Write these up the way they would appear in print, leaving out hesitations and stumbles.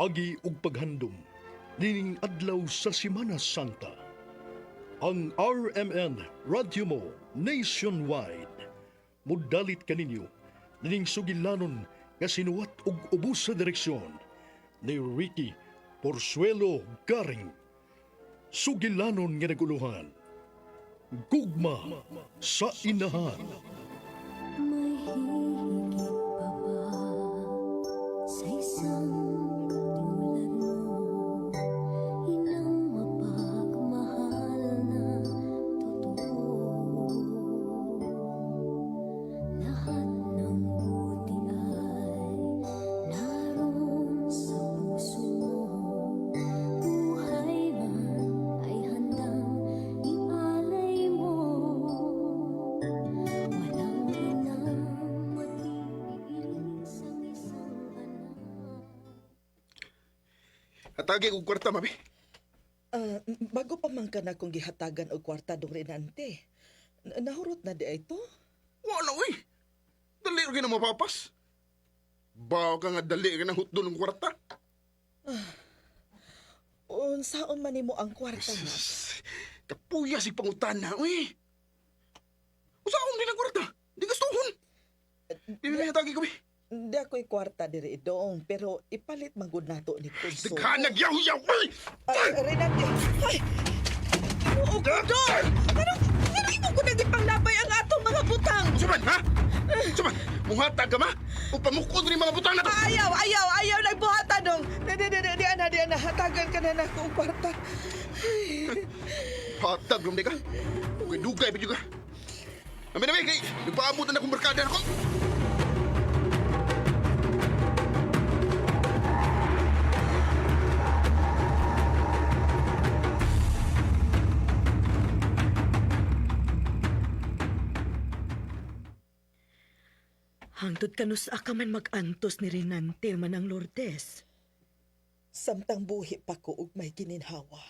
Pag-agi ug paghandom nining adlaw sa Semana Santa. Ang RMN Radyo Mo Nationwide mudalit kaninyo nining sugilanon nga sinuwat og ubos sa direksyon ni Ricky Porsuelo Garing. Sugilanon nga naguluhan. Gugma sa Inahan. May higit pa ba sa isang katulad mo? Inang mapagmahal na totoo. Lahat ng buti ay naroon sa puso mo. Buhay man ay handang ialay mo. Walang inang matitiis ang isang anak. Hatagi og kwarta, mami. Ah, bago pa man ka na kong gihatagan og kwarta dong Renante. Nahurot na di ay to? Wala, uy. Dali ra na mapapas. Bawa ka nga dali ka ng hutdo ng kwarta. Unsaon man nimo ang kwarta na? Sus, kapuya si pangutana, uy. Usaon din ang kwarta? Di gustuhon. Di ba hatagi ko, bi? Di ako'y kwarta diri dong, pero ipalit man gud nato ni Kunso. Daghan nagyaw-yaw, uy! Ah, Renante, ay! Ginoo ko dong! Ano, ano imo ko nagipanglabay ang atong mga butang? Suman, ha? Suman, muhatag ka ma? O pamukod rin mga butang na to. Ayaw, ayaw, ayaw nagbuhatan dong. Di, di, di, di, di, ana, di, ana, hatagan ka na nako og kwarta. Hatag, lumdi ka. Okay, dugay pa juga. Amin na, kay nagpaabot na akong barkada na ko. Hangtod kanus ka man mag-antos ni Renante man ang Lourdes. Samtang buhi pa ko og may gininhawa.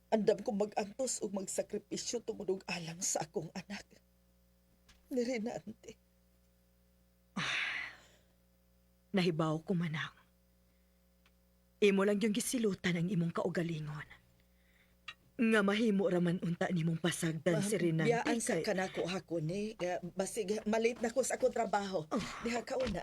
Andam ko mag-antos ug magsakripisyo tungod og alang sa akong anak. Ni Renante. Nahibaw ko manang. Imo lang yung gisilutan ang imong kaugalingon. Nga mahimo raman unta nimong pasagdan si Renante. Biyaan sa kanako hako ni. Basig malit na ko sa akong trabaho. Diha ka una.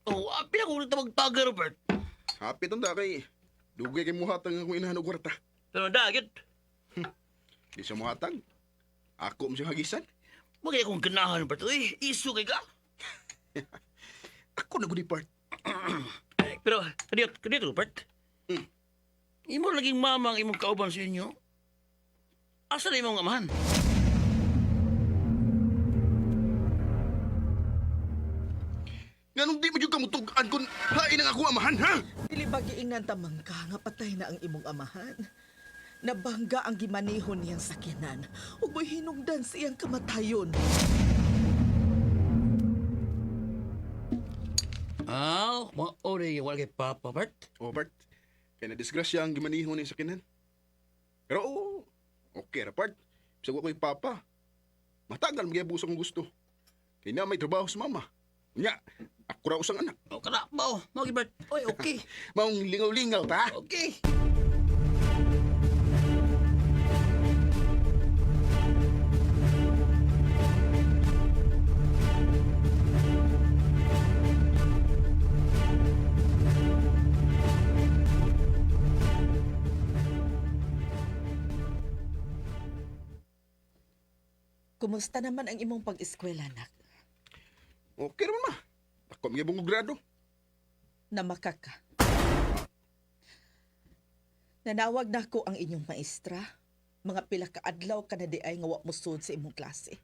Oh, apil ako ulit magtaga, Robert. Hapit ang kay. Dugay kay muhatag ang akong inahan og kwarta. Pero dagit, Di siya muhatag. Ako mo siya hagisan. magay akong ganahan, Robert. Uy, isu kay ka. Ako na gud part. Pero, kadiyot, kadiyot, Robert. Imo laging mama ang imong kauban sa inyo. Asa na imong amahan? Nganong di mo jud ka mutug-an kun hain ang ako amahan, ha? Dili ba giingnan tamang ka nga patay na ang imong amahan? Nabangga ang gimanihon niyang sakyanan ug mo'y hinungdan sa iyang kamatayon. Ah, maori wala kay Papa, Bert. Oh, Bart. Kay na disgrasya ang gimaniho ni sakinan. Pero oo, okay ra part. Bisag wa ko'y papa. Matagal magyabos akong gusto. Kay na may trabaho sa mama. Nya, ako ra usang anak. Oh, kana ba oh. Mao Bert. Oy, okay. Maong lingaw-lingaw ta. Okay. Kumusta naman ang imong pag-eskwela, nak? Okay ra man ma. Ako magyabong og grado. Namaka ka. Nanawag na ko ang inyong maestra. Mga pila ka adlaw ka na di ay nga wa mosuod sa imong klase.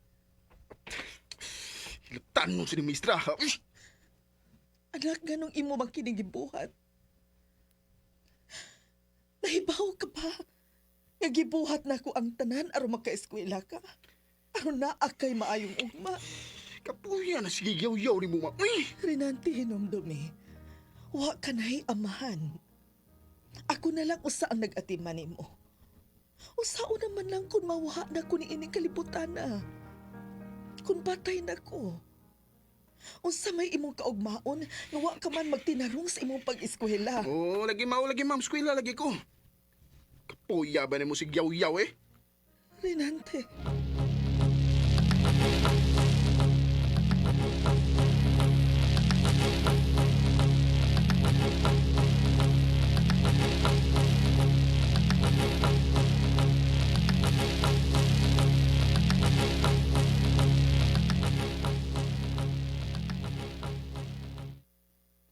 Hilutan mo si ni Mistra. ha? Uy! Anak, ganong imo bang kinigibuhat? Nahibaw ka ba? Nga gibuhat na ko ang tanan aron makaeskwela ka. Aron naa kay maayong ugma. Kapuya na sige yaw-yaw ni mo ma. Uy! Rinante hinumdumi. Wa ka nahi amahan. Ako na lang usa ang nag-atiman nimo. Usao naman lang kung mawaha na ko ni ining kalibutan na. Kung patay na ko. Unsa may imong kaugmaon nga wa ka man magtinarong sa imong pag-eskwela. Oh, lagi ma, oh, lagi ma'am, eskwela lagi ko. Kapuya ba ni mo sig yaw-yaw eh? Rinante.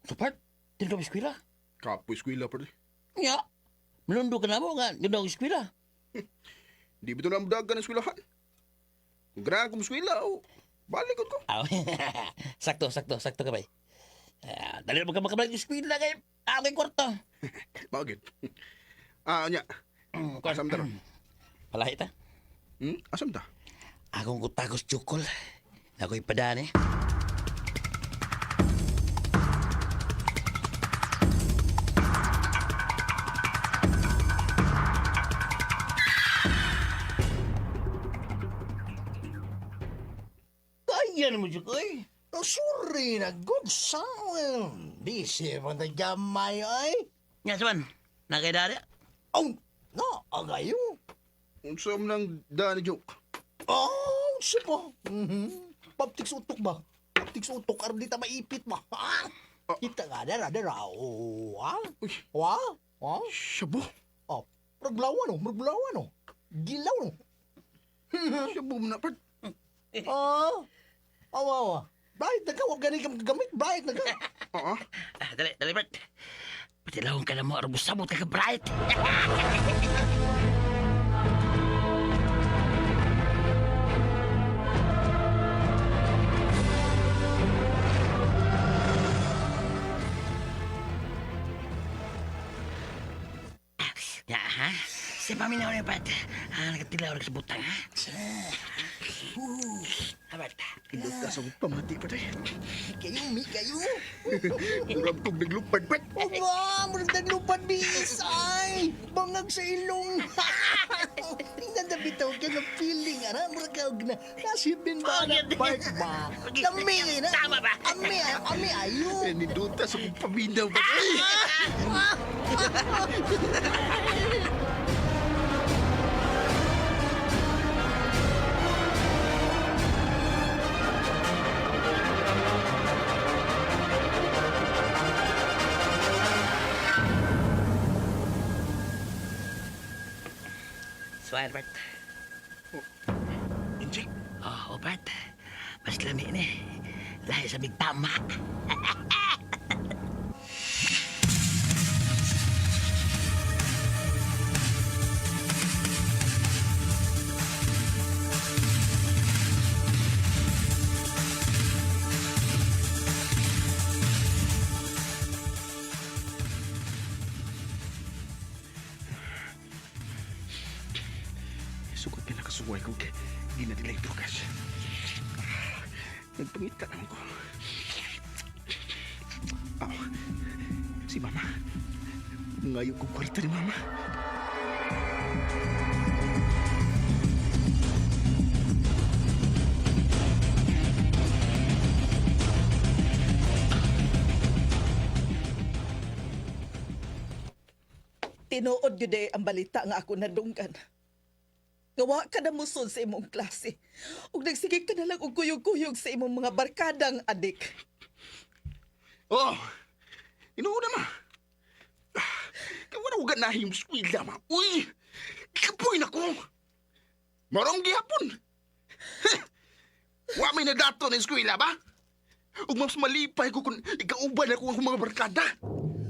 So, part, dito ka eskwela. Kapoy eskwela part. Nya, malundo ka na mo nga, ganda ang eskwela. Di ba ito na dagan ng eskwelahan? Kung ganahan kong eskwela, oh, balik ko. Aw, sakto, sakto, sakto ka ba? Ah, dali na mo ka makabalik ng eskwela kay ako yung kwarto. Bakit? Ah, nya. Asam ta ron? Palahi ta. Asam ta? Akong kutagos tsukol. Ako'y padaan eh. Kaya naman siya ko eh. Oh, sorry na, good sound. Busy pa na gamay ay. Nga saman, nakaidari. Oh, no, agayo. Unsa man ang daan ni joke? Oh, sipo. Paptik sa utok ba? Paptik sa utok, aron di ta maipit ba? Ha? Kita nga, dara, dara. Oh, ha? Uy. Wa? Ha? Shabu. Oh, muraglawan oh, muraglawan oh. Gilaw oh. Shabu man na part. Oh, awa, awa. Bright na ka, wag gani ka gamit, bright na ka. Oo. Ah, dali, dali, Bert. Patilawang ka na mo, arang sabot ka ka, Bright. Ya, ha? Sa paminaw na Bert. Ah, nakatilaw na sa butang, ha? Ha, Bert. Indot ka sa akong pamati pa tayo. Kayo, mi, kayo. Murag kong naglupad part. Aba, murag naglupad bis ay. Bangag sa ilong. Tingnan na bitaw ka ng feeling ana, murag ka og na nasibin ba na part ba? Lami na. Tama ba? Ami, ami ayo. Eh, ninduta sa akong paminaw pa. Swire, Bert. Injek. Oh, oh, Bert. Mas lami ni. Lahi sa big tama. Sukat ka nakasuway kong ginadilay drugas. Nagpangita naman ko. Aw, si Mama. Ngayon kong kwarta ni Mama. Tinuod gyud eh ang balita nga ako nadunggan. Nga wa ka na musod sa imong klase. Ug nagsige ka na lang og kuyog-kuyog sa imong mga barkadang adik. Oh, inuuna ma. Kaya wala ko ganahim skwila ma. Uy, kapoy na ko. Marong gihapon. Heh, Wa may nadato ng eskwela ba? Ug mas malipay ko kung ikauban ako ang mga barkada.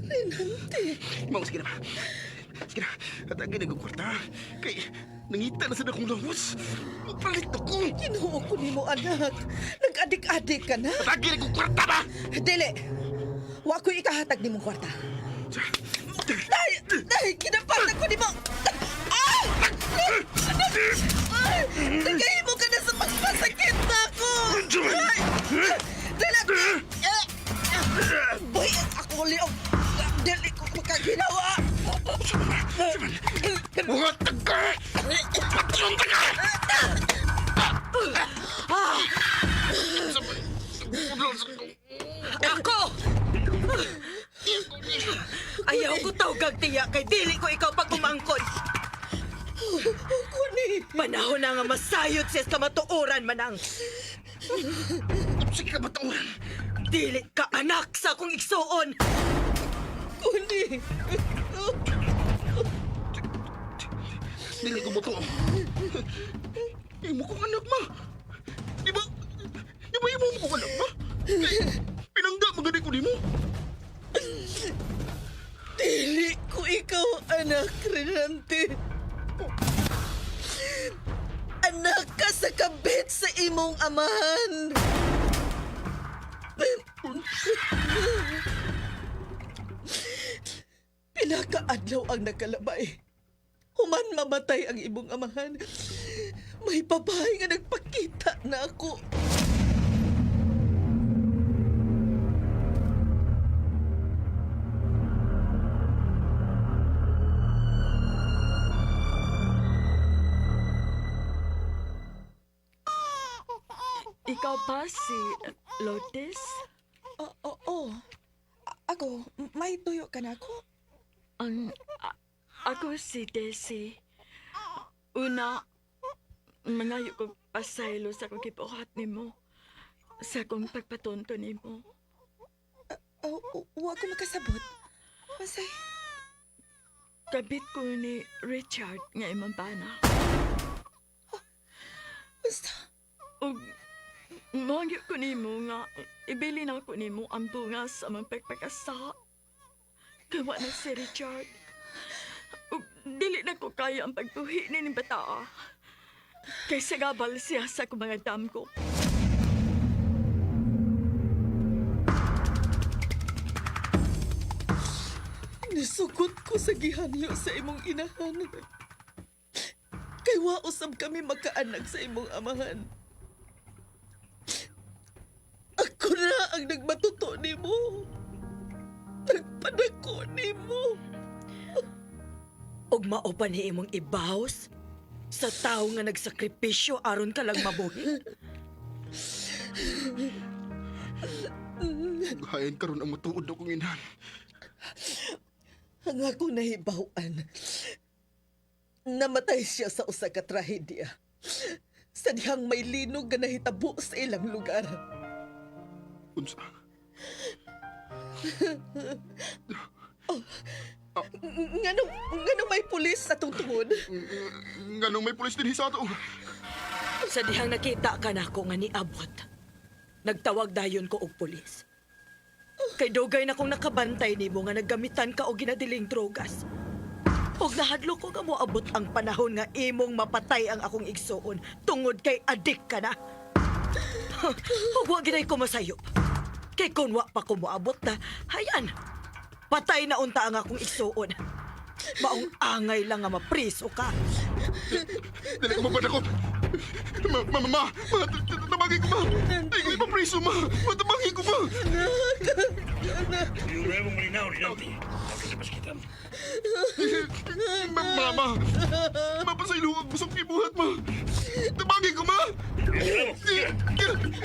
Renante, Mau, sige na ba? Sige na, at ang ginagong kwarta. Kay, nangita na sa akong lawas. Palit ako. Ginoo ko nimo anak. Nag-adik-adik ka na. At ang ginagong kwarta ba? Dili. Wa ko'y ikahatag nimong kwarta. Day, day, kinapatan ko nimo. Ah! Nagahimo ka na sa pagpasakit na ako! Ay! Dala! Boy, ako liog! Dili ko makaginawa! Buhat ka! Patyon ta ka! Ako! Ayaw ko tawgag tiya kay dili ko ikaw pagumangkon. Kuni! Panahon na nga masayot siya sa kamatuoran manang. Sige ka baturan. Dili ka anak sa akong igsuon. Kuni! Dili ko buto. Imo kong anak, ma. Di ba? Di ba imo kong anak, ma? Kay, pinangga magani ko nimo. Dili ko ikaw anak, Renante. Anak ka sa kabit sa imong amahan. Pila ka adlaw ang nakalabay. Human mamatay ang imong amahan. May babae nga nagpakita na ako. Ikaw ba si Lourdes? Oo, oo. Ako, may tuyo ka na ako? Ang, ako si Desi. Una, mangayo ko pasaylo sa akong gibuhat nimo. Sa akong pagpatunto nimo. Oh, wa ko makasabot. Masay. Kabit ko ni Richard nga imong bana. Basta. Ug mangyo ko nimo nga ibili na ko nimo ang bunga sa among pagpakasa. Gawa na si Richard. Ug dili na ko kaya ang pagbuhi ni ning bataa. Kay sagabal siya sa akong mga damgo. Nisugot ko sa gihanyo sa imong inahan. Kay wa usab kami magkaanak sa imong amahan. Ako na ang nagmatuto nimo. Nagpadako nimo. Ug mao pa ni imong ibaws sa tawo nga nagsakripisyo aron ka lang mabuhi. Hain karon ang matuod akong inahan. Ang akong nahibaw-an, namatay siya sa usa ka trahedya. Sa dihang may linog nga nahitabo sa ilang lugar. Unsa? Nganong, nganong may pulis sa atong tungod? Nganong may pulis dinhi sa ato? Sa dihang nakita ka na ako nga niabot. Nagtawag dayon ko og pulis. Kay dugay na kong nakabantay nimo nga naggamitan ka og ginadiling drogas. Og nahadlok ko nga moabot ang panahon nga imong mapatay ang akong igsuon tungod kay adik ka na. Ug wa ginay ko masayop. Kay kun wa pa ko moabot na, hayan. Patay na unta ang akong igsuon. Maong angay lang nga mapriso ka. Dili ko mapadakop. Ma, ma, ma, ma, tabangin ko ma. Ay, ko ipapriso ma. Ma, tabangin ko ma. Yung mong malinaw, Rinaldi. Ako sa paskitan. Ma, ma, ma. Ma, pasaylo ang busog ibuhat ma. Tabangin ko ma.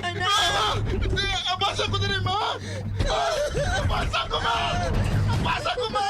Anak! Ma! Abasa ko din ma! Abasa ko ma! Abasa ko ma!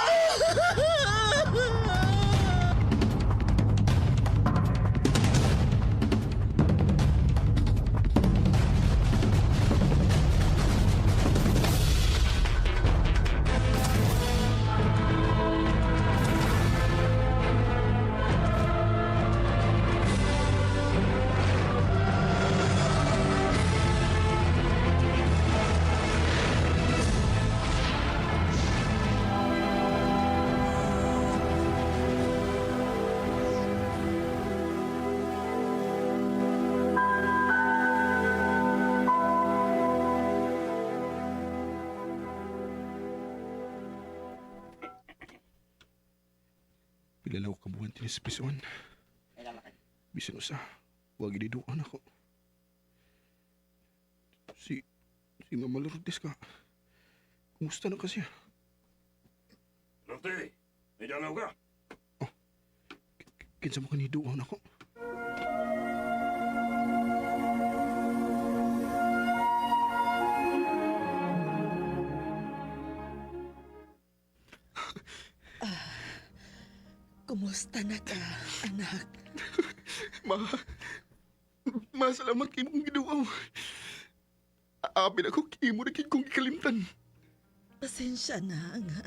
Pila lang ko kabuhan tinis sa prison. Bisan usa. Wag iniduan ako. Si Mama Lourdes ka. Kumusta na kasi? Rote, may dalaw ka. Kinsa mo kaniduan ako? Kumusta na ka, anak? Ma, ma, salamat kay mong giduaw. Aapin ako kay mo na kay kong gikalimtan. Pasensya na nga.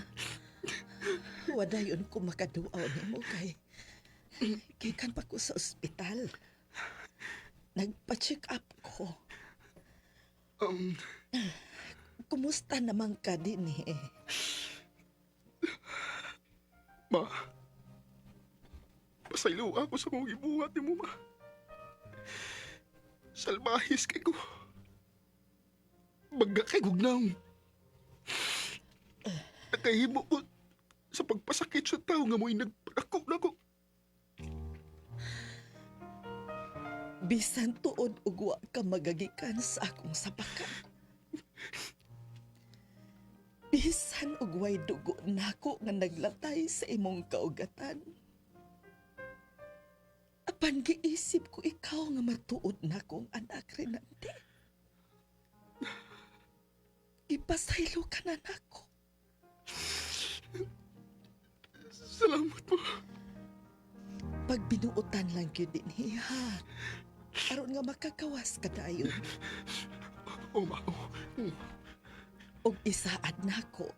Wadayon ko makaduaw nimo kay gikan pa ko sa ospital. Nagpa-check up ko. Um, Kumusta naman ka din eh? Ma, pasaylo ako sa kong gibuhat ni mo, ma. Salbahis kay ko. Bagga kay gugnaw. Nakahimo ko sa pagpasakit sa tao nga mo'y nagpadako na ko. Bisan tuod ug wa ka magagikan sa akong sapakan. Bisan og way dugo nako nga naglatay sa imong kaugatan. Apan giisip ko ikaw nga matuod nakong anak, Renante. Ipasaylo ka na nako. Salamat po. Pagbinuotan lang gyud dinhi ha. Aron nga makakawas ka dayon. Oh, ma. Oh. Og isaad nako.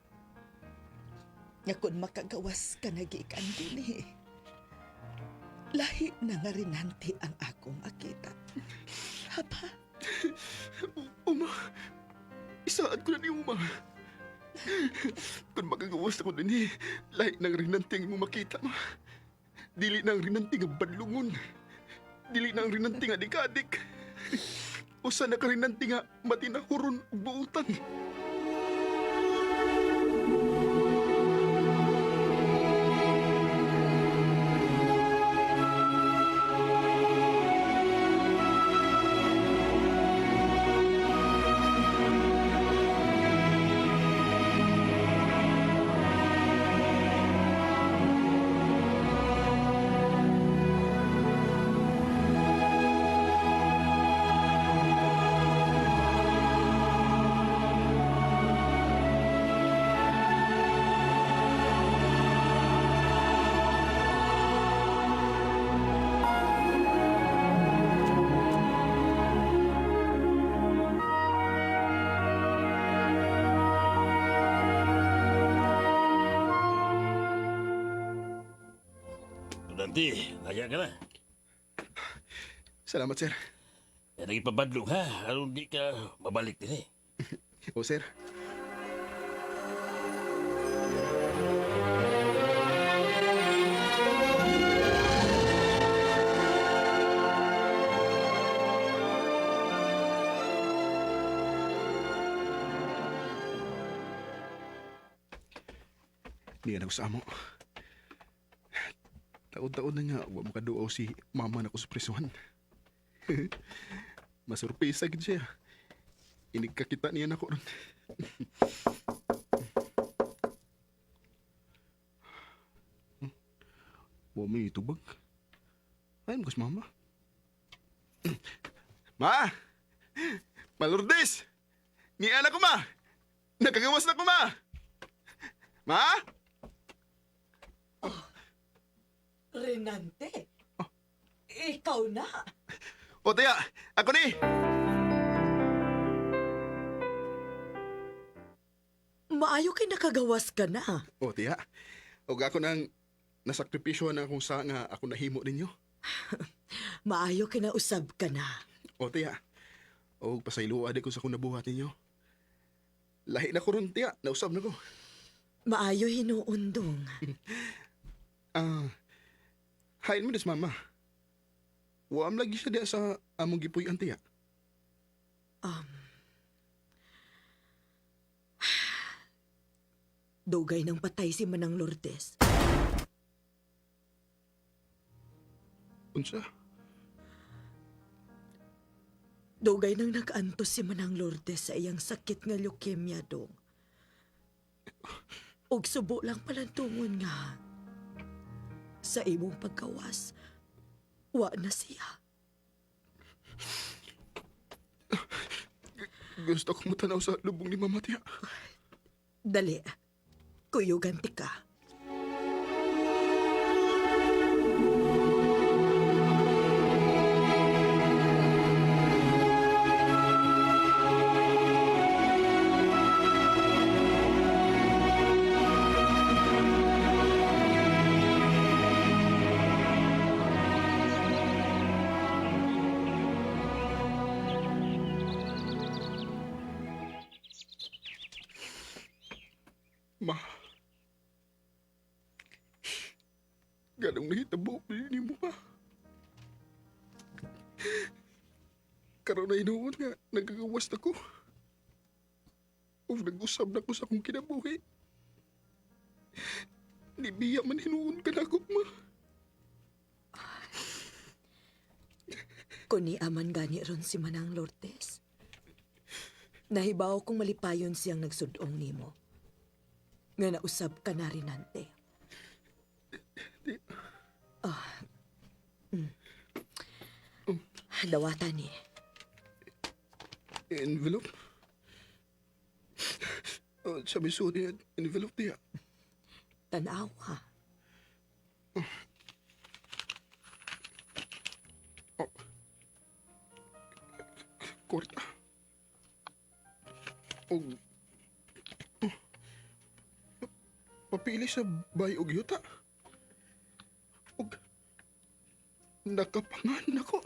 Nga kun makagawas ka na gikan dinhi. Lahi na nga rinanti ang akong makita. Haba, Oh, ma. Isaad ko na ni ma. Kung magagawas ako din eh, lahi ng rinanting mo makita, ma. Dili ng rinanting ang badlungon. Dili ng rinanting ang dikadik. Usa na ka rinanting nga matinahuron ug buutan. Dante, laya ka na. Salamat, sir. Yan ang ipabadlong ha, aron di ka mabalik din eh. O, sir. Niya na ko sa amo. Taod-taod na nga, wa makaduaw si mama na ko sa presuhan. Masurpresa gid siya. Inigkakita niya nako ron. Wa may tubag. Ayun ko si mama. Ma! Malurdes! Niya na ko ma! Nakagawas na ko ma! Ma! Renante, ikaw na. O taya, ako ni! Maayo kay nakagawas ka na. O tiya, og ako nang nasakripisyo na akong sa nga ako nahimo ninyo. Maayo kay nausab ka na. O tiya, og pasayloa di ko sa akong nabuhat ninyo. Lahi na ko ron tiya, nausab na ko. Maayo hinuundong. Ah, hain mo des mama. Waam lagi siya diya sa among gipuy-an tiya. Um, dugay nang patay si Manang Lourdes. Unsa? Dugay nang nag-antos si Manang Lourdes sa iyang sakit nga leukemia dong. Og subo lang palantungon nga. Sa imong pagkawas, wa na siya. Gusto ko matanaw sa lubong ni Mama, tiya. Dali. Kuyugan ti ka. Ma. Ganong nahitabo ni mo pa. Karon na hinuon nga, nagagawas na ko. O nag-usab na ko sa akong kinabuhi. Nibiya man hinuon ka na ako, ma. Kuni aman gani ron si Manang Lourdes. Nahibaw kong malipayon siyang nagsudong nimo. Nga nausab ka na rin ante. Di, Dawatan ni. Envelope? Oh, sabi so niya, envelope niya. Tanawa. Oh. Korta. Og... Oh. Papili sa bay og yuta. Og... Nakapangan nako.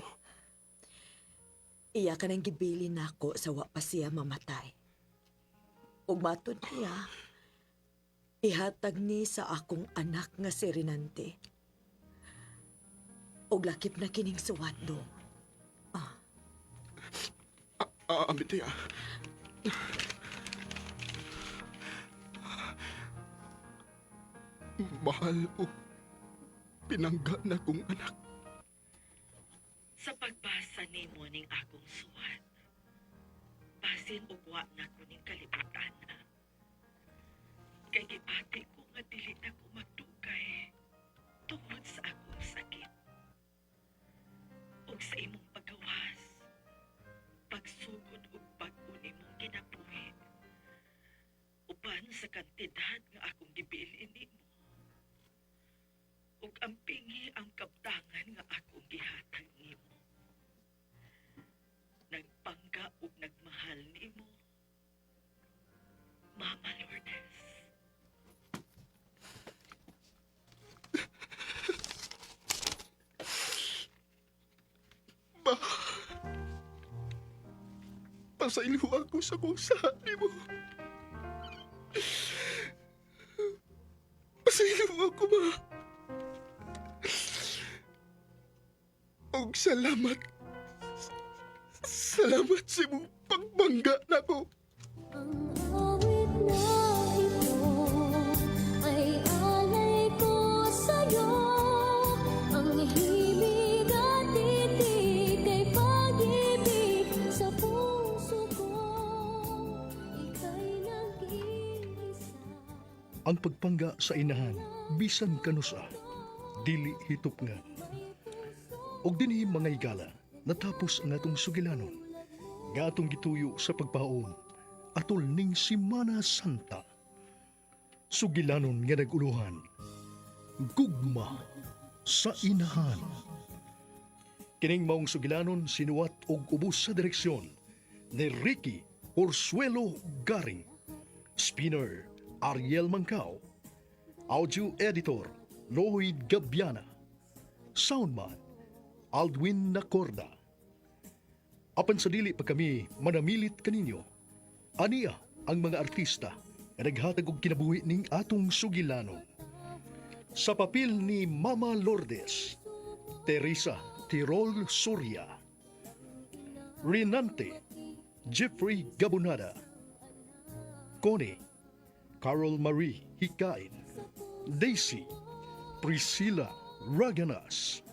Iya ka nang gibili nako sa wa pa siya mamatay. Ug matod niya, ihatag ni sa akong anak nga si Rinante. Ug lakip na kining suwat dong. Ah, ambit niya. Mahal o pinangga na kong anak. Sa pagbasa nimo ning akong suwat, basin og wa na ko ning kalibutan na. Kay gibati ko nga dili na ko magdugay tungod sa akong sakit. Ug sa imong pagawas, pagsugod og bag-o nimong kinabuhi. Uban sa kantidad nga akong gibilin nimo. Ug ampingi ang kaptangan nga akong gihatag nimo. Nagpangga ug nagmahal nimo. Mama Lourdes. Ba? Pasailho ako sa kung saan mo. Pasailho ako, ma. Og salamat. Salamat sa imong pagbangga nako. Ang awit na ito ay alay ko sa'yo. Ang himig at titig ay pag-ibig sa puso ko. Ika'y nag-iisa. Ang pagpangga sa inahan, bisan kanusa, dili hitop nga. Og dinhi mga higala, natapos ang atong sugilanon, nga atong gituyo sa pagpaon, atol ning Simana Santa. Sugilanon nga naguluhan, gugma sa inahan. Kining maong sugilanon sinuwat og ubos sa direksyon ni Ricky Orsuelo Garing. Spinner Ariel Mancao. Audio Editor Lloyd Gabiana. Soundman Aldwin Nacorda. Apan sa dili pa kami manamilit kaninyo. Aniya ang mga artista nga naghatag og kinabuhi ning atong sugilanon. Sa papel ni Mama Lourdes, Teresa Tirol Soria, Rinante Jeffrey Gabunada, Connie Carol Marie Hikain, Daisy Priscilla Raganas.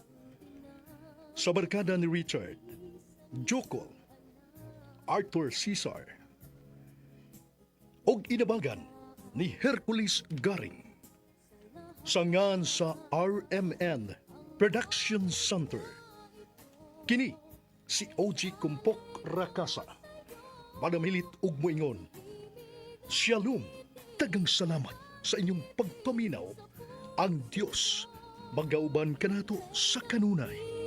Sa barkada ni Richard, Jokol, Arthur Cesar. Og inabagan ni Hercules Garing. Sangan sa RMN Production Center. Kini si OG Kumpok Rakasa. Manamilit ug moingon. Shalom, tagang salamat sa inyong pagpaminaw. Ang Dios magauban kanato sa kanunay.